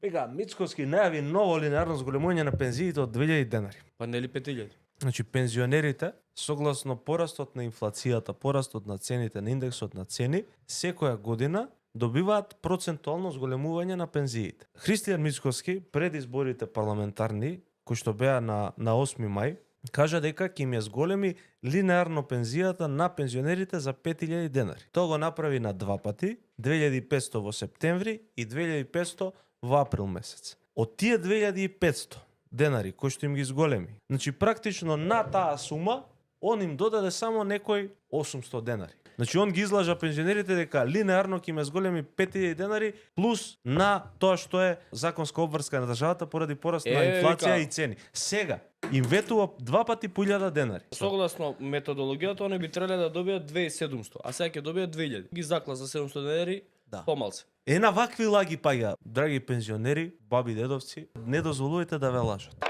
Вика, Мицкоски најави ново линеарно зголемување на пензиите од 2000 денари. Па нели 5000? Значи, пензионерите, согласно порастот на инфлацијата, порастот на цените, на индексот на цени, секоја година добиваат процентуално зголемување на пензиите. Христијан Мицкоски, пред изборите парламентарни, кои што беа на 8 мај, кажа дека ќе им ја зголеми линеарно пензијата на пензионерите за 5000 денари. Тоа го направи на два пати, 2500 во септември и 2500 во април месец. Од тие 2500 денари кои што им ги зголеми, значи практично на таа сума он им додаде само некој 800 денари. Значи он ги излажа пензионерите дека линеарно ќе ме зголеми 5000 денари плюс на тоа што е законска обврска на државата поради пораст на инфлација и цени. Сега им ветува два пати по 1000 денари. Согласно методологијата, они би требале да добијат 2700, а сега ќе добијат 2000. Ги закла за 700 денари, помалце. На вакви лаги паѓа, драги пензионери, баби, дедовци, не дозволувате да ве лажат.